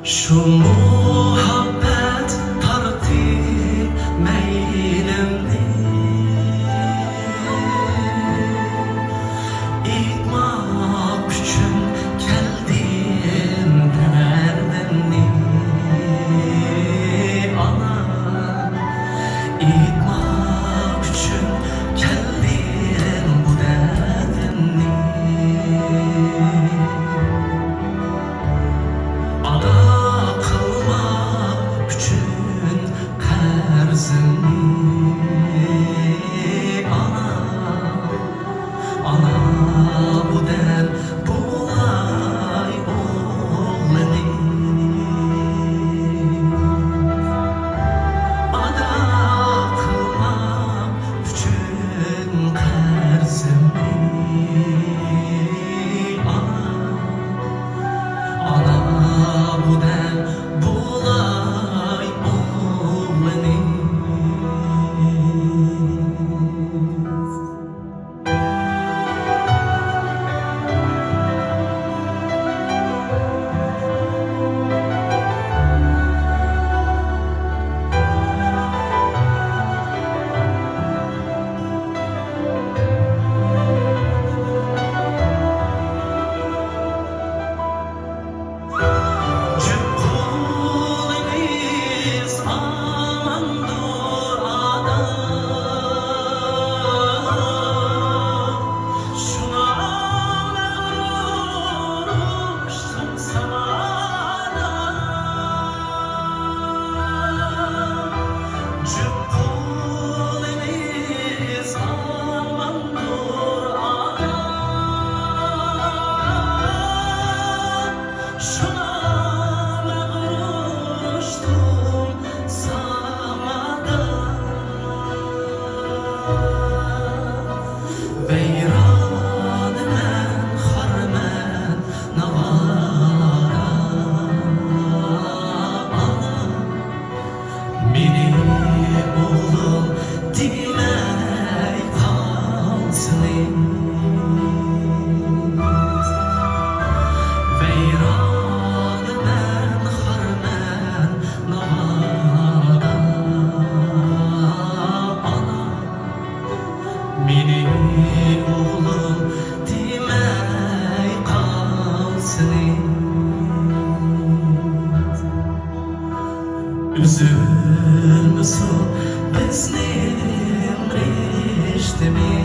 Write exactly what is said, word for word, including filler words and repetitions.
شۇ مۇھەببەت تارتىپ مەيلىمنى، ئېيتماق ئۈچۈن كەلدىم دەردىمنى، ئانا. ئېيتماق ئۈچۈن كەلدىم بۇ دەردىمنى. ئادا قىلماق ئۈچۈن قەرزىمنى، ئانا، ئانا، بۇ دەل بۇلاي ئوغلىنى. ئادا قىلماق ئۈچۈن قەرزىمنى، ئانا، ئانا، بۇ دەل بۇلاي ئوغلىنى. جۈپ قولىمىز ئاماندۇر ئادا، شۇڭا مەغرۇر ئۇچتۇم سامادا. جۈپ قولىمىز ئاماندۇر ئادا، شۇڭا مەغرۇر ئۇچتۇم سامادا. ۋەيرانىمەن، خارمەن ناۋادا، ئانا. مېنى ئوغلۇم دېمەي قالسىلى. ۋەيرانىمەن، خارمەن ناۋادا، ئانا. مېنى ئوغلۇم دېمەي قالسىلى. ئۈزۈلمىسۇن بىزنىڭ رىشتىمىز.